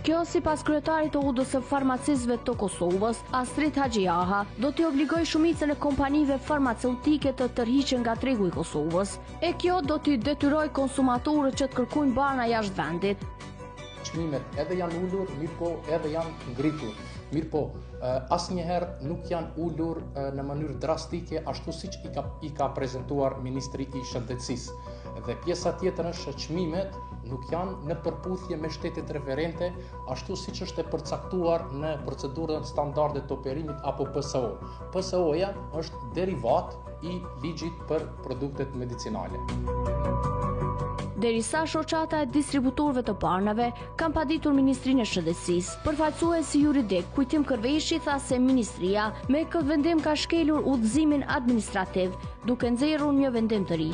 Kjo, sipas kryetarit të Odës së Farmacistëve të Kosovës, Astrit Haxhijaha, do t'i obligojë shumicën e kompanive farmaceutike të tërhiqen nga tregu i Kosovës. E kjo do t'i detyrojë konsumatorët që të kërkojnë barna jashtë vendit. Çmimet edhe janë ulur, mirëpo edhe janë ngritur. Mirëpo, asnjëherë nuk janë ulur në mënyrë drastike ashtu siç i ka, i ka prezentuar Ministri i Shëndetësisë. Dhe pjesa tjetër është që çmimet nuk janë në përputhje me shtetet referente, ashtu siç është e përcaktuar në procedurën standarde të operimit apo PSO. PSO-ja është derivat i ligjit për produktet medicinale. Derisa shoqata e distributorëve të barnave kanë paditur Ministrinë e Shëndetësisë, përfaqësuesi juridik Kujtim Kërveshi tha se ministria me këtë vendim ka shkelur udhëzimin administrativ, duke nxjerrur një vendim të ri.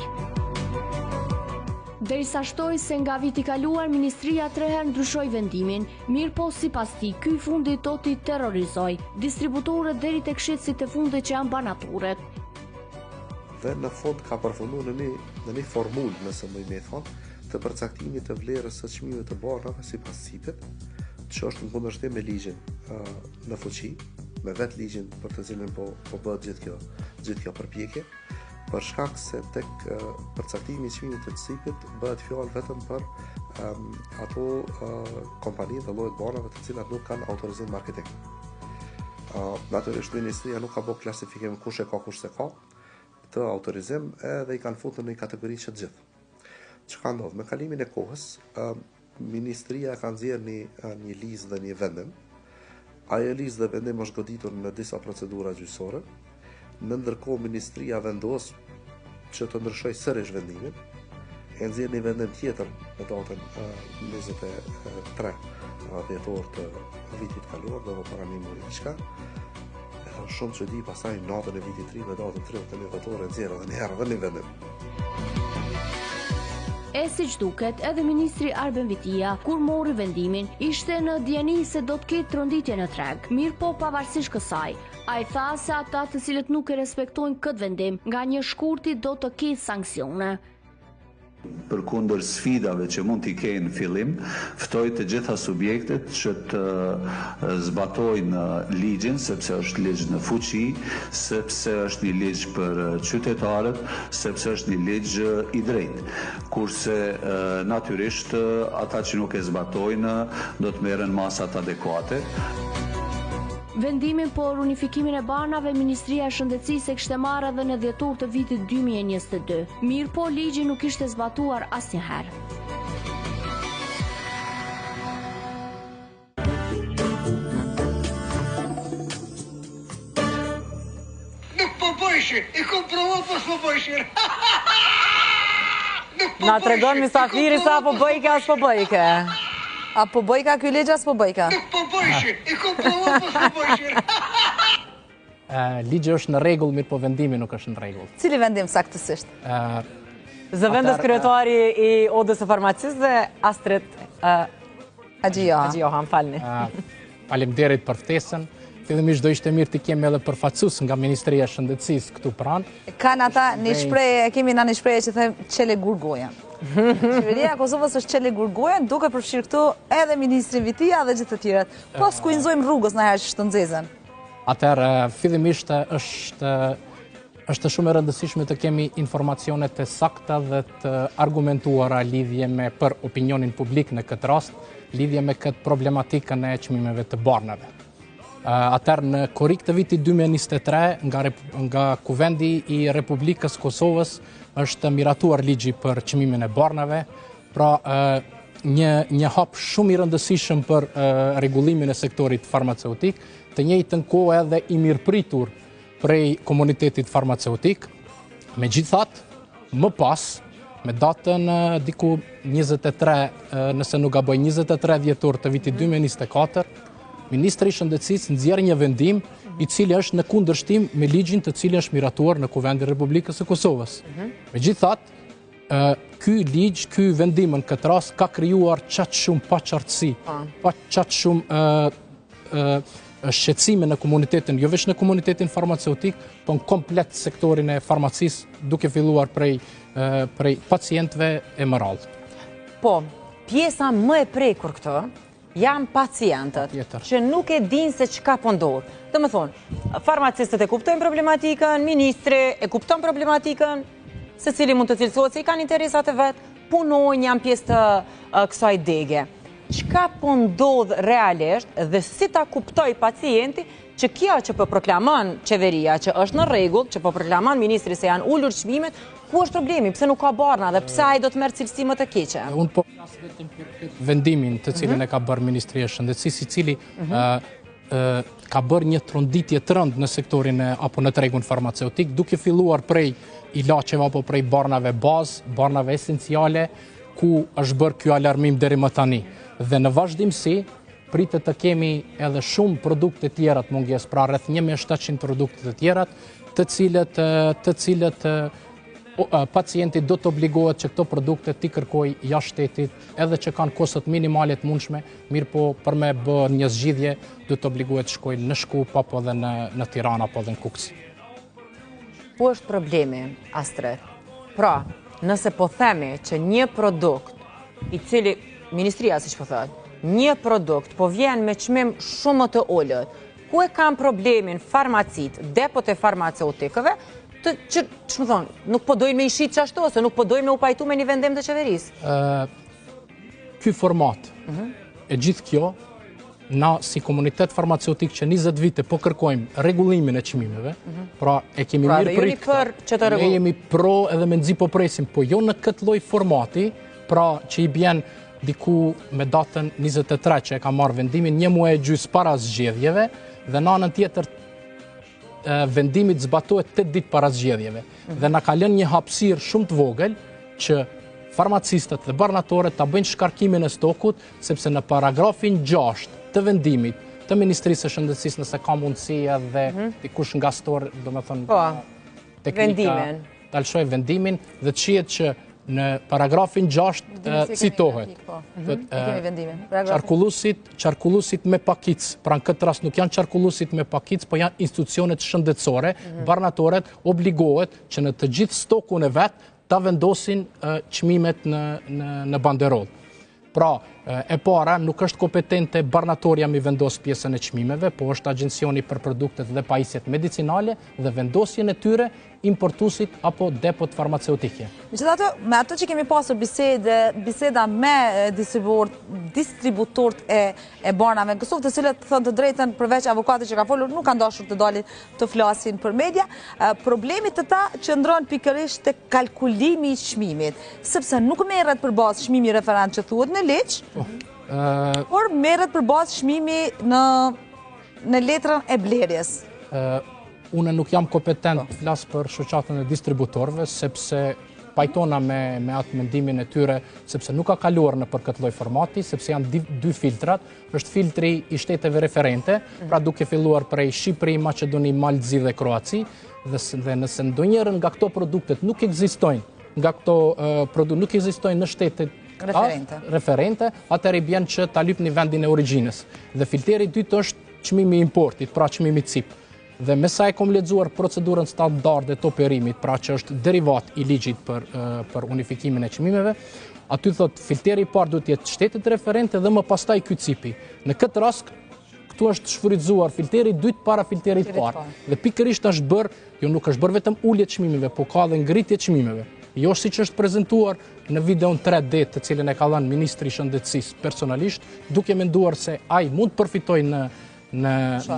Derisa shtoi se nga viti i kaluar ministria tre herë ndryshoi vendimin, mirëpo sipas tij ky i fundit do t'i terrorizojë distributorët deri tek shitësit e fundit që janë barnatoret. Dhe në fund ka përfundu në një, në një formulë, nëse muj me thonë, të përcaktimit të vlerës së çmimit të barnave sipas CIP-it, që është në kundërshtim me ligjin në fuqi, me vetë ligjin për të cilin po, po bëhet gjithë kjo, gjithë kjo përpjekje, për shkak se tek përcaktimi i çmimit të CIP-it bëhet fjalë vetëm për um, ato uh, kompani dhe llojet barnave të cilat nuk kanë autorizim marketing. Uh, natyrisht ministria nuk ka bërë klasifikim kush e ka kush s'e ka këtë autorizim edhe i kanë futur në një kategori që të gjithë. Çka ndodh? Me kalimin e kohës, uh, Ministria ka nxjerrë një një listë dhe një vendim. Ajo listë dhe vendim është goditur në disa procedura gjyqësore. Në ndërkohë ministria vendos që të ndryshojë sërish vendimin. E nxjerr një vendim tjetër në datën 23 dhjetor të vitit të kaluar, do para një muaj diçka. Edhe shumë që di pastaj natën e vitit të ri me datën 31 dhjetor e nxjerr edhe një herë edhe një vendim. E siç duket, edhe ministri Arben Vitia, kur mori vendimin, ishte në dijeni se do të ketë tronditje në treg. Mirëpo pavarësisht kësaj, ai tha se ata të cilët nuk e respektojnë këtë vendim, nga një shkurti do të ketë sanksione. Përkundër sfidave që mund t'i kenë në fillim, ftoj të gjitha subjektet që të zbatojnë ligjin, sepse është ligj në fuqi, sepse është një ligj për qytetarët, sepse është një ligj i drejtë. Kurse natyrisht ata që nuk e zbatojnë do të merren masat adekuate. Vendimin për unifikimin e barnave, Ministria e Shëndetësisë e kishte marrë edhe në dhjetor të vitit 2022. Mirëpo, ligji nuk ishte zbatuar asnjëherë. Nuk po bëjshin, i kom provu, po s'po bëjshin. Na tregon mysafiri sa po bëjke, a s'po bëjke. A po bëjka ky ligj, a s'po bëjka? Nuk po bëjshin, i kom provu, po s'po bëjshin. Ligji është në rregull, mirëpo vendimi nuk është në rregull. Cili vendim saktësisht? Zëvendës kryetari i Odës së Farmacistëve, Astrit Haxhijaha. Haxhijaha, më falni. Faleminderit për ftesën. Fillimisht do ishte mirë të kemi edhe përfaqësues nga Ministria e Shëndetësisë këtu pranë. Kanë ata një shprehje, e kemi na një shprehje që them çele gur gojën. Qeveria e Kosovës është çele gur gojën, duke përfshirë këtu edhe ministrin Vitia dhe gjithë të tjerët. Po s'ku i nxojmë rrugës naherë që të nxezen. Atëherë, fillimisht është është shumë e rëndësishme të kemi informacione të sakta dhe të argumentuara lidhje me për opinionin publik në këtë rast, lidhje me këtë problematikën e çmimeve të barnave. Atëherë në korrik të vitit 2023 nga nga Kuvendi i Republikës Kosovës është miratuar ligji për çmimin e barnave, Pra, një, një hap shumë i rëndësishëm për rregullimin e sektorit farmaceutik, të njëjtën kohë edhe i mirëpritur prej komunitetit farmaceutik. Megjithatë, më pas, me datën diku 23, nëse nuk gaboj, 23 dhjetor të vitit 2024, Ministri i Shëndetësisë nxjerr një vendim i cili është në kundërshtim me ligjin të cilin është miratuar në Kuvendin e Republikës së Kosovës. Mhm. Megjithatë, ky ligj, ky vendim në këtë rast ka krijuar qaq shumë paqartësi, pa qaq shumë shqetësime në komunitetin, jo veç në komunitetin farmaceutik, po në komplet sektorin e farmacisë, duke filluar prej, prej pacientëve e më radhë. Po, pjesa më e prekur këtu. Janë pacientët që nuk e dinë se çka po ndodh. Domethënë, farmacistët e kuptojnë problematikën, ministri e kupton problematikën, secili mund të cilësohet se i kanë interesat e vet, punojnë, janë pjesë të kësaj dege. Çka po ndodh realisht dhe si ta kuptojë pacienti që kjo që po proklamon qeveria, që është në rregull, që po proklamon ministri se janë ulur çmimet, ku është problemi? Pse nuk ka barna dhe pse ai do të merr cilësi më të keqe? Unë po flas vetëm për këtë vendimin të cilin mhm. e ka bërë Ministria e Shëndetësisë, i cili mhm. ka bërë një tronditje të rëndë në sektorin e, apo në tregun farmaceutik, duke filluar prej ilaçeve apo prej barnave bazë, barnave esenciale, ku është bërë ky alarmim deri më tani. Dhe në vazhdimësi, pritet të kemi edhe shumë produkte tjera të mungesë, pra rreth 1700 produkte të tjera, të cilët, të cilët pacienti do të obligohet që këto produkte t'i kërkojë jashtë shtetit, edhe që kanë kostot minimale të mundshme, mirëpo për me bërë një zgjidhje, do të obligohet të shkojë në Shkup, apo dhe në, në Tiranë, apo dhe në Kukës. Ku është problemi, Astrit? Pra, nëse po themi që një produkt i cili, ministria siç po thotë, një produkt po vjen me çmim shumë më të ulët, ku e kanë problemin farmacitë, depot e farmaceutikëve, të, që, që me thonë, nuk po dojnë me i shit qashtu, ose nuk po dojnë me u pajtu me një vendim të qeverisë. Ky format, mhm. e gjithë kjo, na si komunitet farmaceutik që 20 vite po kërkojmë rregullimin e çmimeve, mhm. pra e kemi pra, mirëprit këtë, ne jemi pro edhe mezi po presim, po jo në këtë lloj formati, pra që i bjen diku me datën 23 që e ka marrë vendimin një muaj e gjysë para zgjedhjeve, dhe në anën tjetër vendimi të zbatohet 8 ditë para zgjedhjeve. Mhm. Dhe na ka lënë një hapësirë shumë të vogël që farmacistët dhe barnatoret ta bëjnë shkarkimin e stokut, sepse në paragrafin 6 të vendimit të Ministrisë së Shëndetësisë nëse ka mundësi edhe mhm. dikush nga stor, domethënë, po, teknika, ta lëshojë vendimin dhe të shihet që në paragrafin 6 citohet. Po. Mhm. Qarkulluesit, qarkulluesit me pakicë, pra në këtë rast nuk janë qarkulluesit me pakicë, po janë institucionet shëndetësore, mhm. barnatoret obligohet që në të gjithë stokun e vet ta vendosin çmimet në në në banderollë. Pra, e para, nuk është kompetente barnatorja mi vendos pjesën e çmimeve, po është agjencioni për produktet dhe pajisjet medicinale dhe vendosjen e tyre importuesit apo depot farmaceutike. Megjithatë, me ato që kemi pasur bisede, biseda me distributorët e, e barnave në Kosovë, të cilët thënë të drejtën përveç avokatit që ka folur, nuk kanë dashur të dalin të flasin për media, problemi te ta qëndron pikërisht te kalkulimi i çmimit, sepse nuk merret për bazë çmimi referent që thuhet në ligj, po, por merret për bazë çmimi në në letrën e blerjes. Unë nuk jam kompetent të flas për shoqatën e distributorëve, sepse pajtona me, me atë mendimin e tyre, sepse nuk ka kaluar nëpër këtë lloj formati, sepse janë dy, dy filtrat, është filtri i shteteve referente, mhm. pra duke filluar prej Shqipëri, Maqedoni, Mal të Zi dhe Kroaci, dhe, dhe nëse ndonjërën nga këto produktet nuk ekzistojnë, nga këto produkte nuk ekzistojnë në shtetet referente, referente atëherë i bjen që ta lypni vendin e origjinës. Dhe filteri i dytë është çmimi i importit, pra çmimi CIP. Dhe me sa e kom lexuar procedurën standarde të operimit, pra që është derivat i ligjit për, për unifikimin e çmimeve, aty thot filteri i parë duhet të jetë shtetet referente dhe më pastaj ky CIP-i. Në këtë rast këtu është shfrytëzuar filteri i dytë para filterit të parë. Dhe pikërisht është bërë, jo nuk është bërë vetëm ulje çmimeve, po ka dhe ngritje çmimeve. Jo siç është prezentuar në videon 3D të cilën e ka dhënë Ministri i Shëndetësisë personalisht, duke menduar se ai mund të përfitojë në në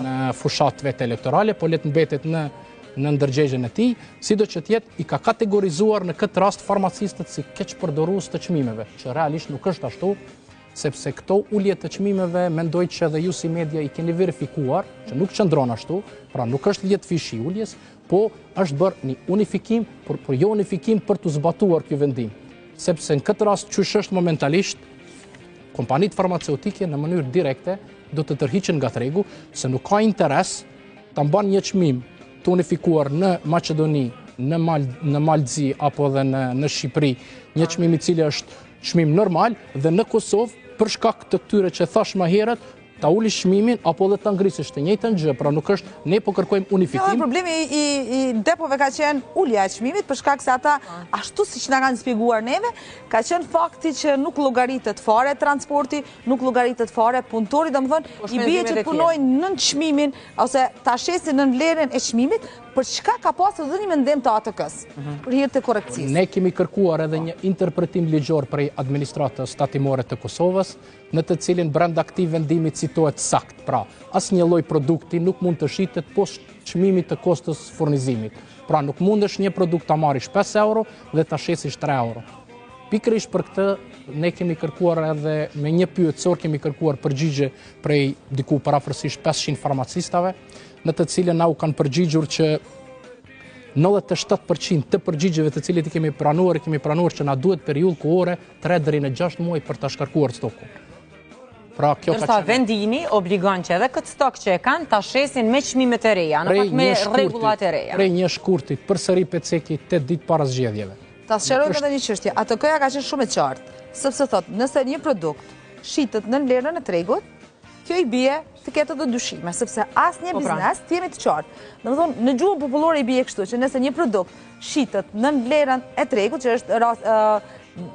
në fushatë vetë elektorale, po le të mbetet në në ndërgjegjen e tij, sido që të jetë i ka kategorizuar në këtë rast farmacistët si keqpërdorues të çmimeve, që realisht nuk është ashtu, sepse këto ulje të çmimeve mendoj që edhe ju si media i keni verifikuar, që nuk qëndron ashtu, pra nuk është dhjetëfishi i uljes, po është bërë një unifikim, por, por jo unifikim për t'u zbatuar ky vendim. Sepse në këtë rast qysh është momentalisht, kompanitë farmaceutike në mënyrë direkte do të tërhiqen nga tregu, se nuk ka interes ta mban një çmim të unifikuar në Maqedoni, në Mal, në Mal të Zi apo edhe në në Shqipëri, një çmim i cili është çmim normal dhe në Kosovë për shkak të këtyre që thash më herët, Ta ulish çmimin apo edhe ta ngrisësh të njëjtën gjë, pra nuk është, ne po kërkojmë unifikim. Jo, problemi i i depove ka qenë ulja e çmimit për shkak se ata ashtu siç na kanë shpjeguar neve, ka qenë fakti që nuk llogaritet fare transporti, nuk llogaritet fare punëtori, domethënë po i bie që të punojnë nën çmimin ose ta shesin nën vlerën e çmimit, për çka ka pasur edhe një mendim të ATK-së, mhm. për hir të korrektësisë. Ne kemi kërkuar edhe një interpretim ligjor prej administratës tatimore të Kosovës, në të cilin brenda këtij vendimi citohet saktë, pra, asnjë lloj produkti nuk mund të shitet poshtë çmimit të kostos furnizimit. Pra, nuk mundesh një produkt ta marrish 5 euro dhe ta shesish 3 euro. Pikërisht për këtë ne kemi kërkuar edhe me një pyetësor kemi kërkuar përgjigje prej diku përafërsisht 500 farmacistave, në të cilën na u kanë përgjigjur që 97% të përgjigjeve të cilit i kemi pranuar, i kemi pranuar që na duhet periudhë kohore 3 deri në 6 muaj për ta shkarkuar stokun. Pra kjo ka qenë vendimi obligon që edhe këtë stok që e kanë ta shesin me çmimet e reja, në fakt me rregullat e reja. Prej një shkurtit, përsëri pe ceki 8 ditë para zgjedhjeve. Ta sqarojmë edhe një çështje. ATK-ja ka qenë shumë e qartë, sepse thotë, nëse një produkt shitet nën vlerën e tregut, kjo i bie të ketë edhe dyshime, sepse asnjë po pra. biznes, të jemi të qartë. Domethënë, në gjuhën popullore i bie kështu, që nëse një produkt shitet nën vlerën e tregut, që është rast,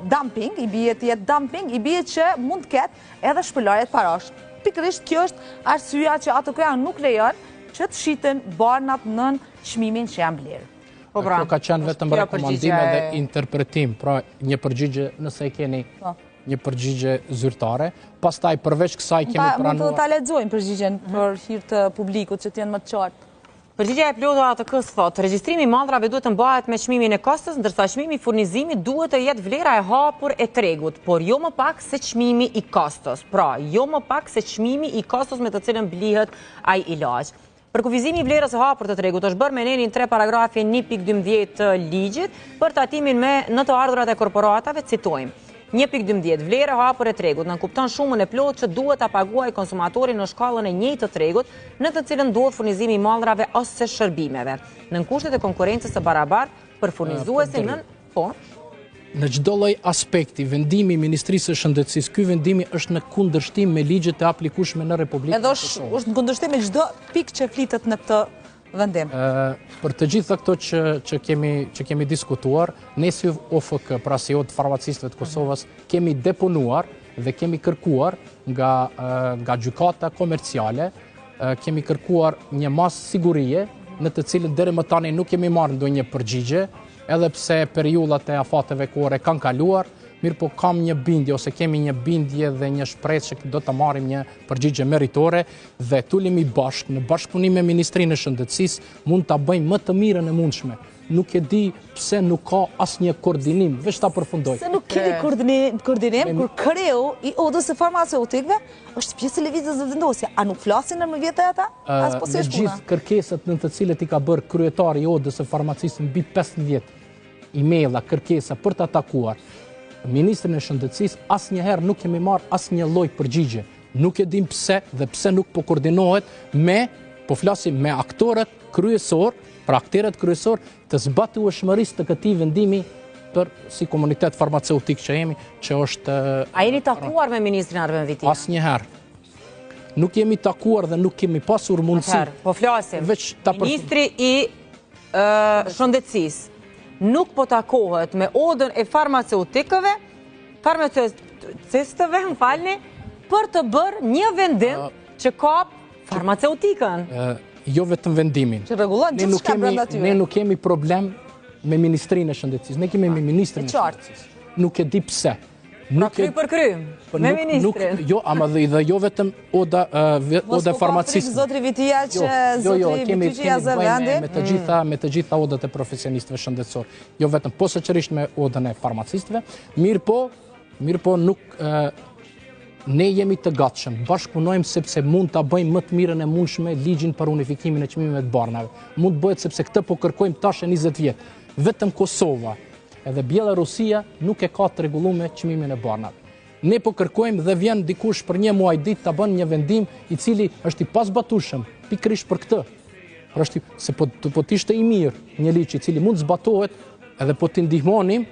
dumping, i bie të jetë dumping, i bie që mund të ketë edhe shpëlarje parash. Pikërisht kjo është arsyeja që ATK-ja nuk lejon që të shiten barnat nën çmimin që janë blerë. Po pra, kjo ka qenë vetëm rekomandim edhe interpretim, pra një përgjigje nëse e keni po. një përgjigje zyrtare. Pastaj përveç kësaj kemi pranuar... Mund të ta lexojmë përgjigjen për hir të publikut që të jenë më të qartë. Përgjigja e plotë e ATK-së thotë, regjistrimi i mallrave duhet të mbahet me çmimin e kostos, ndërsa çmimi i furnizimit duhet të jetë vlera e hapur e tregut, por jo më pak se çmimi i kostos. Pra, jo më pak se çmimi i kostos me të cilën blihet ai ilaç. Përkufizimi i vlerës së hapur të tregut është bërë me nenin 3 paragrafi 1.12 të ligjit për tatimin me në të ardhurat e korporatave, citojmë. 1.12, Vlerë e hapur e tregut nënkupton shumën e plotë që duhet ta paguajë konsumatori në shkallën e njëjtë të tregut në të cilën ndodh furnizimi i mallrave ose shërbimeve, nën kushtet e konkurrencës së barabartë për furnizuesin nën po. Në çdo lloj aspekti, vendimi i Ministrisë së Shëndetësisë, ky vendimi është në kundërshtim me ligjet e aplikueshme në Republikën e Kosovës. Edhe është në kundërshtim me çdo pikë që flitet në këtë vendim. Për të gjitha këto që, që, kemi, që kemi diskutuar, ne si OFK, pra si Odë Farmacistëve të Kosovës, kemi deponuar dhe kemi kërkuar nga, nga gjykata komerciale, kemi kërkuar një masë sigurie, në të cilën deri më tani nuk kemi marrë ndonjë përgjigje, edhe pse periudhat e afateve kohore kanë kaluar, mirëpo kam një bindje ose kemi një bindje dhe një shpresë që do të marrim një përgjigje meritore dhe të ulemi bashkë në bashkëpunim me Ministrinë e Shëndetësisë mund ta bëjmë më të mirën e mundshme. Nuk e di pse nuk ka asnjë koordinim, veç ta përfundoj. Pse nuk keni koordinim, koordinim kur kreu i odës së farmaceutikëve është pjesë e lëvizjes Vetëvendosje. A nuk flasin në vete ata? As po si është puna? Gjithë kërkesat në të cilët i ka bërë kryetari i odës së farmacisë mbi 15 e-maila, kërkesa për ta takuar ministrin e shëndetësisë, asnjëherë nuk kemi marrë asnjë lloj përgjigje. Nuk e dim pse dhe pse nuk po koordinohet me, po flasim me aktorët kryesor, pra aktorët kryesor të zbatueshmërisë të këtij vendimi për si komunitet farmaceutik që jemi, që është... A jeni takuar me ministrin Arben Vitia? Asnjëherë. Nuk jemi takuar dhe nuk kemi pasur mundësi. Atëherë, po flasim. Veç ta Ministri i Shëndetësisë nuk po takohet me odën e farmaceutikëve, farmacistëve, më falni, për të bërë një vendim që kap farmaceutikën. Jo vetëm vendimin. Që rregullon gjithçka brenda tyre. Ne nuk kemi problem me Ministrinë e Shëndetësisë, ne kemi me Ministrin e Shëndetësisë. Nuk e di pse. Pra nuk kry për kry, po me ministrin. Jo, ama dhe, dhe jo vetëm oda, oda e farmacisë. Mos po zotri Vitia që jo, jo, jo, zotri Bytyqi ia zë vendin. Me të gjitha, mm. me të gjitha odat e profesionistëve shëndetësor. Jo vetëm posaçërisht me odën e farmacistëve, mirëpo, mirëpo nuk ne jemi të gatshëm, bashkëpunojmë sepse mund ta bëjmë më të mirën e mundshme ligjin për unifikimin e çmimeve të barnave. Mund të bëhet sepse këtë po kërkojmë tash e 20 vjet. Vetëm Kosova, Edhe Bjellorusia nuk e ka të rregullume çmimin e barnave. Ne po kërkojmë dhe vjen dikush për një muaj ditë ta bën një vendim i cili është i pazbatueshëm pikërisht për këtë. Pra është se po po të ishte i mirë një ligj i cili mund të zbatohet edhe po t'i ndihmonim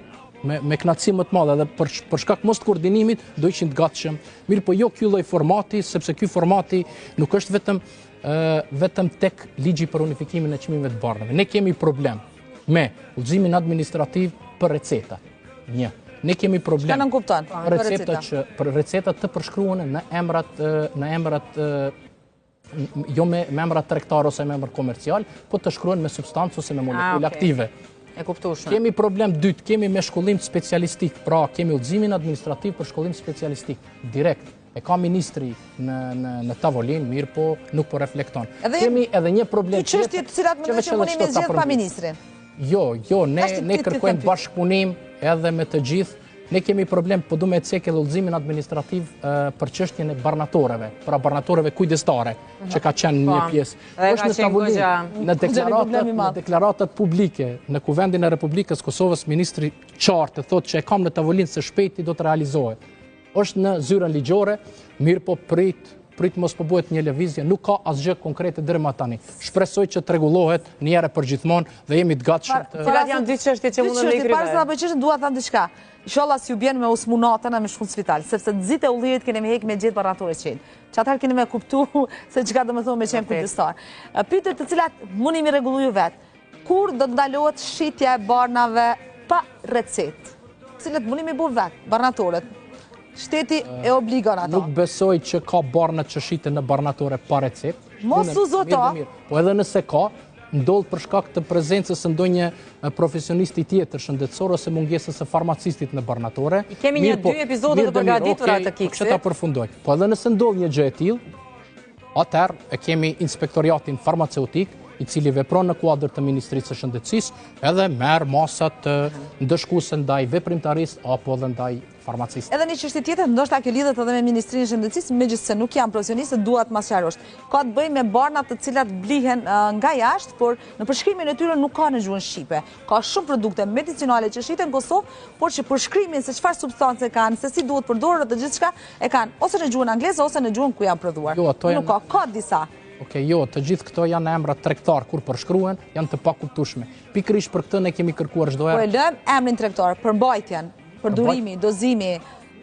me me kënaqësi më të madhe edhe për për shkak mos të koordinimit do ishin të gatshëm. Mirëpo jo ky lloj formati, sepse ky formati nuk është vetëm ë vetëm tek ligji për unifikimin e çmimeve të barnave. Ne kemi problem me udhëzimin administrativ për recetat. Një. Ne kemi problem. Çka nënkupton? Për recetat që për recetat të përshkruara në emrat në emrat jo me, me emra tregtar ose me emër komercial, po të shkruhen me substancë ose me ah, molekulë ah, aktive. E kuptueshme. Kemi problem dytë, kemi me shkollim specialistik, pra kemi udhëzimin administrativ për shkollim specialistik, direkt. E ka ministri në, në, në tavolinë, mirëpo nuk po reflekton. Edhe kemi edhe një problem tjetër. Dy çështje të cilat mendoj që mundemi me zgjidh pa ministrin. Jo, jo, ne, ne kërkojmë bashkëpunim edhe me të gjithë, Ne kemi problem, po du me cekë edhe udhëzimin administrativ për çështjen e barnatoreve, pra barnatoreve kujdestare, që ka qenë një po, pjesë. Është në tavolinë, në deklaratat, në deklaratat publike, në Kuvendin e Republikës Kosovës, ministri qartë thotë që e kam në tavolinë së shpejti do të realizohet. Është në zyrën ligjore, mirëpo prit, prit mos po bëhet një lëvizje, nuk ka asgjë konkrete deri më tani. Shpresoj që të rregullohet një herë për gjithmonë dhe jemi të gatshëm të Cilat janë dy çështje që mundën të i Para se ta bëj çështjen, dua të them diçka. Inshallah s'ju bjen me u smu natën e me shku në spital, sepse të zitë e ullirit keni me hek me gjetë barnatore qenë. Që atëherë keni me kuptu se çka do me thonë me qenë kujdestar. Pyetjet të cilat mundni mi rregullu ju vetë. Kur do të ndalohet shitja e barnave pa recetë? Cilët mundni mi bo vetë, barnatoret. Shteti e obligon ato. Nuk besoj që ka barna që shiten në barnatore pa recetë. Mos u zoto. Po edhe nëse ka, ndodh për shkak të prezencës së ndonjë profesionisti tjetër shëndetësor ose mungesës së farmacistit në barnatore. I kemi një dy epizode të përgatitura të Kiksit. Po që ta përfundoj. Po edhe nëse ndodh një gjë e tillë, Atëherë e kemi inspektoriatin farmaceutik, i cili vepron në kuadër të Ministrisë së Shëndetësisë, edhe merr masat ndëshkuese ndaj veprimtarisë apo edhe ndaj farmacistit. Edhe një çështje tjetër, ndoshta kjo lidhet edhe me Ministrinë e Shëndetësisë, megjithëse nuk jam profesioniste, dua të ma sqarosh. Ka të bëjë me barnat të cilat blihen nga jashtë, por në përshkrimin e tyre nuk ka në gjuhën shqipe. Ka shumë produkte medicinale që shiten në Kosovë, por që përshkrimin se çfarë substance kanë, se si duhet përdorur dhe gjithçka e kanë ose në gjuhën angleze ose në gjuhën ku janë prodhuar. Jo, ato janë... Nuk ka, ka disa. Ok, jo, të gjithë këto janë emra tregtar kur përshkruhen, janë të pakuptueshme. Pikërisht për këtë ne kemi kërkuar çdo herë. Po e lëmë emrin tregtar, përmbajtjen, përdorimi, dozimi,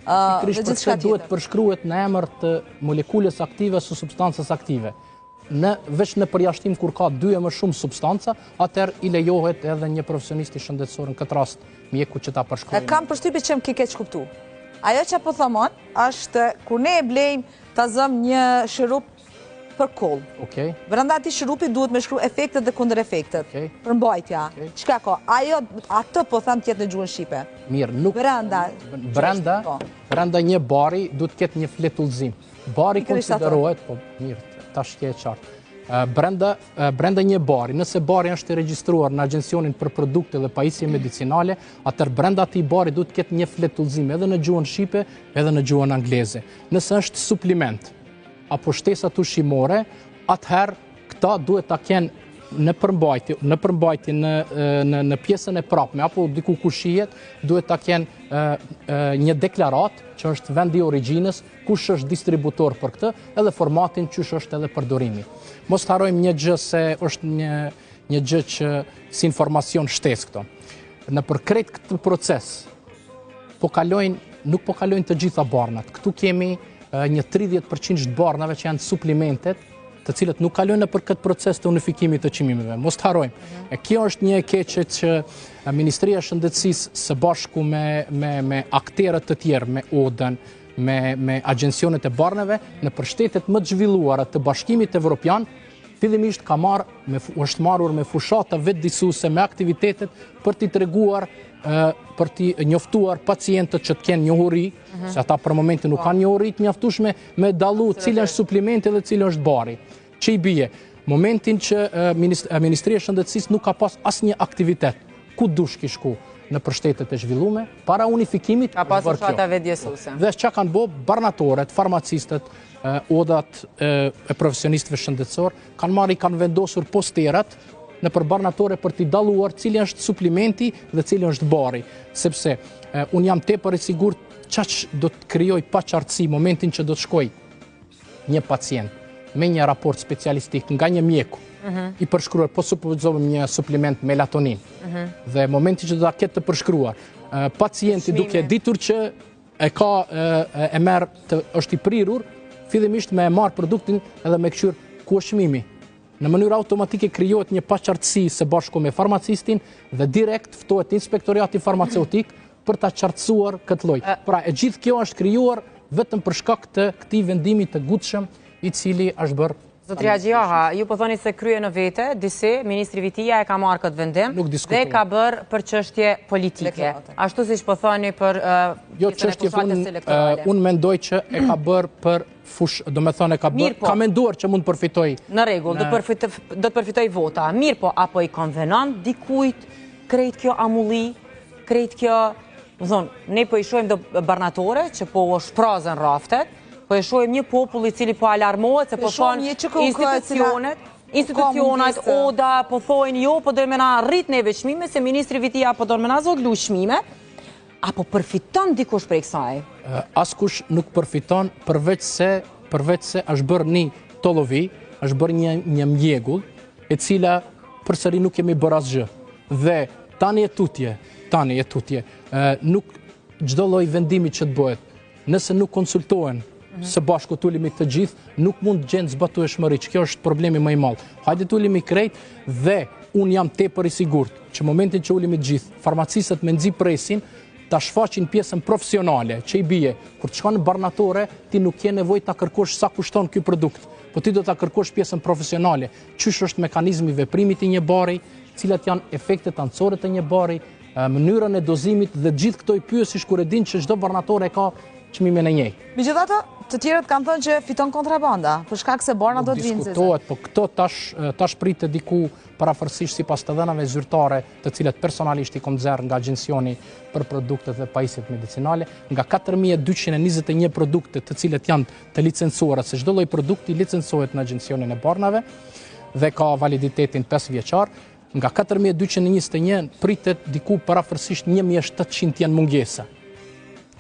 Pikërisht për këtë duhet përshkruhet në emër të molekulës aktive ose substancës aktive. Në, veç në përjashtim kur ka dy e më shumë substanca, atëherë i lejohet edhe një profesionisti shëndetësor në këtë rast mjeku që ta përshkruajë. Kam përshtypje që më ke keqkuptu. Ajo që po them unë është kur ne e blejmë ta zëmë një shurup për kollë. Okej. Brenda atij shurupi duhet me shkru efektet dhe kundërefektet. Okej. Përmbajtja. Çka ka? Ajo atë po them të jetë në gjuhën shqipe. Mirë, nuk brenda brenda po. brenda një bari duhet të ketë një fletudhëzim. Bari konsiderohet, po mirë, tash ke e qartë. Brenda, brenda një bari, nëse bari është i regjistruar në Agjencionin për Produkte dhe Pajisje Medicinale, atëherë brenda atij bari duhet të ketë një fletudhëzim edhe në gjuhën shqipe, edhe në gjuhën angleze. Nëse është supliment apo shtesat ushqimore, atëherë këta duhet ta kenë në përmbajtje, në përmbajtje në në në pjesën e prapme apo diku ku shihet, duhet ta kenë një deklaratë që është vendi i origjinës, kush është distributor për këtë, edhe formatin qysh është edhe përdorimi. Mos të harrojmë një gjë se është një, një gjë që si informacion shtesë këto. Nëpër krejt këtë proces, po kalojnë, nuk po kalojnë të gjitha barnat. Këtu kemi një 30% të barnave që janë suplimentet, të cilët nuk kalojnë nëpër këtë proces të unifikimit të çmimeve. Mos të harrojmë. Mhm. E kjo është një e keqe që Ministria e Shëndetësisë së bashku me, me, me akterët të tjerë, me Odën, me, me agjencionet e barnave, nëpër shtetet më të zhvilluara të Bashkimit Evropian, fillimisht ka marrë, me, është marrur me fushata vetëdijësuese, me aktivitetet për t'i treguar, për t'i njoftuar pacientët që të kenë njohuri, mhm. se ata për momentin nuk po. kanë njohuri të mjaftueshme me dallu cili është suplimenti dhe cili është bari. Që i bie, momentin që Ministria e Shëndetësisë nuk ka pas asnjë aktivitet, ku dush ki shku nëpër shtetet e zhvillume, para unifikimit Ka pas fushata vetëdijesuese. Dhe çka kanë bo, barnatoret, farmacistët, odat e profesionistëve shëndetësor, kanë marrë i kanë vendosur posterat nëpër barnatore për t'i dalluar cili është suplimenti dhe cili është bari. Sepse unë jam tepër i sigurt qaq do të krijoj paqartësi momentin që do të shkoj një pacient me një raport specialistik nga një mjeku mhm. i përshkruar, po supozojmë një supliment melatonin, mhm. dhe momentin që do ta ketë të përshkruar, Pacienti duke ditur që e ka e merr të është i prirur fillimisht me e marr produktin edhe me kqyr ku është çmimi. Në mënyrë automatike krijohet një paqartësi së bashku me farmacistin dhe direkt ftohet inspektoriati farmaceutik për ta qartësuar këtë lloj. Pra e gjithë kjo është krijuar vetëm për shkak të këtij vendimi të ngutshëm i cili është bërë Zotri Haxhiaha, ju po thoni se krye në vete, disi, Ministri Vitia e ka marrë këtë vendim dhe ka bërë për çështje politike. Ashtu siç po thoni për jo, pjesën e fushatës elektorale. Unë mendoj që e ka bërë për fush, domethënë e ka bërë, po, ka menduar që mund të përfitojë. Në rregull, do të përfitojë vota. Mirëpo, a po i konvenon dikujt krejt kjo amulli, krejt kjo, domethonë, ne po i shohim do barnatore që po u shprazen raftet, Po e shohim një popull i cili po alarmohet se po thonë institucionet, institucionet, oda, po thojnë jo, po dojnë me na rrit neve çmime, se ministri Vitia po don me na zvoglu çmime, a po përfiton dikush prej kësaj? Askush nuk përfiton përveç se, përveç se është bërë një tollovi, është bërë një, një mjegull, e cila përsëri nuk kemi bërë asgjë. Dhe tani e tutje, tani e tutje, nuk çdo lloj vendimi që të bëhet, Nëse nuk konsultohen mhm. së bashku të ulemi të gjithë, nuk mund të gjenë zbatueshmëri, që kjo është problemi më i madh. Hajde të ulemi krejt dhe unë jam tepër i sigurt që momentin që ulemi të gjithë, farmacistët mezi presin, ta shfaqin pjesën profesionale që i bie, kur të shkon në barnatore, ti nuk ke nevojë ta kërkosh sa kushton ky produkt, po ti do ta kërkosh pjesën profesionale, qysh është mekanizmi i veprimit i një bari, cilat janë efektet anësore të një bari, mënyrën e dozimit dhe gjithë këto i pyesish kur e din që çdo barnatore ka çmimin e njëjtë. Megjithatë, të tjerët kanë thënë që fiton kontrabanda, për shkak se barnat do të vinë. Diskutohet, po këto tash tash pritet diku përafërsisht sipas të dhënave zyrtare, të cilat personalisht i kom nxjerrë nga Agjencioni për produktet dhe pajisjet medicinale, nga 4221 produkte të cilat janë të licencuara, se çdo lloj produkti licencohet në Agjencionin e Barnave dhe ka validitetin 5 vjeçar, Nga 4221 pritet diku përafërsisht 1700 janë mungesa.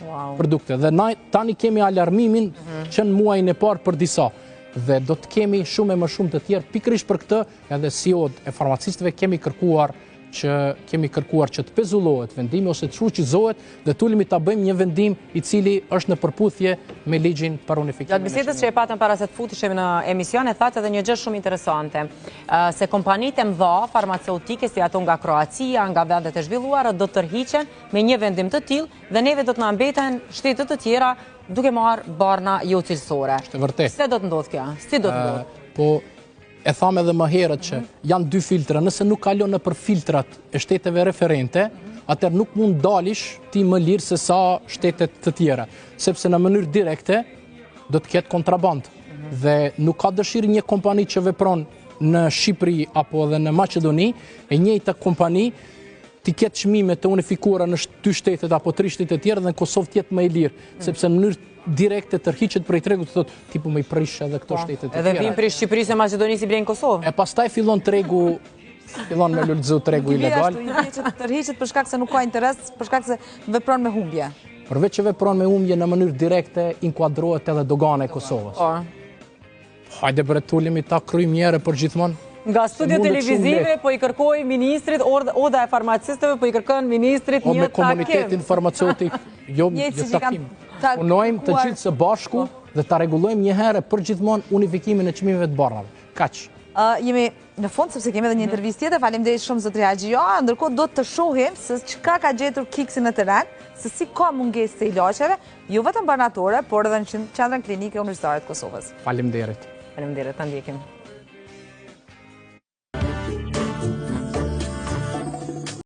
Wow. Produkte. Dhe na, tani kemi alarmimin mm -hmm. që në muajin e parë për disa. Dhe do të kemi shumë e më shumë të tjerë. Pikërisht për këtë edhe si odë e farmacistëve kemi kërkuar që kemi kërkuar që të pezullohet vendimi ose të shfuqizohet dhe të ulemi ta bëjmë një vendim i cili është në përputhje me ligjin për unifikimin. Gjatë bisedës që e patëm para se të futeshim në emision, e thatë edhe një gjë shumë interesante, se kompanitë e mëdha farmaceutike si ato nga Kroacia, nga vendet e zhvilluara do të tërhiqen me një vendim të tillë dhe neve do të na mbeten shtete të tjera duke marrë barna jo cilësore. Është e vërtetë. Pse do të ndodhë kjo? Si do të ndodhë? Po E thamë edhe më herët që janë dy filtra, nëse nuk kalon nëpër filtrat e shteteve referente, atëherë nuk mund dalish ti më lirë se sa shtetet të tjera, sepse në mënyrë direkte do të ketë kontrabandë. Dhe nuk ka dëshirë një kompani që vepron në Shqipëri apo edhe në Maqedoni, e njëjta kompani t'i ketë çmime të unifikuara në dy shtetet apo tri shtetet e tjera dhe në Kosovë të jetë më i lirë, sepse në mënyrë direkte tërhiqet prej tregut të thotë ti po më i prish edhe këto po, shtetet e tjera. Edhe vijnë prej Shqipërisë e Maqedonisë i blejnë në Kosovë. E pastaj fillon tregu fillon me lulëzu tregu ilegal. Nuk i bie që tërhiqet për shkak se nuk ka interes, për shkak se vepron me humbje. Përveç që vepron me humbje në mënyrë direkte inkuadrohet edhe dogana e Kosovës. Po. Hajde bre të ulemi ta kryjmë njëherë për gjithmonë. Nga studio televizive po i kërkoj ministrit, oda e farmacistëve po i kërkon ministrit një takim. O me komunitetin farmaceutik, jo një takim. Punojmë të gjithë së bashku po. dhe ta rregullojmë një herë për gjithmonë unifikimin e çmimeve të barnave. Kaq. Jemi në fund sepse kemi edhe një mhm. intervistë tjetër. Faleminderit shumë zotri Haxhia. Ndërkohë do të shohim se çka ka gjetur Kiksi në terren, se si ka mungesë të ilaçeve, Jo vetëm barnatore, por edhe në Qendrën Klinike Universitare të Kosovës. Faleminderit. Faleminderit, ta ndjekim.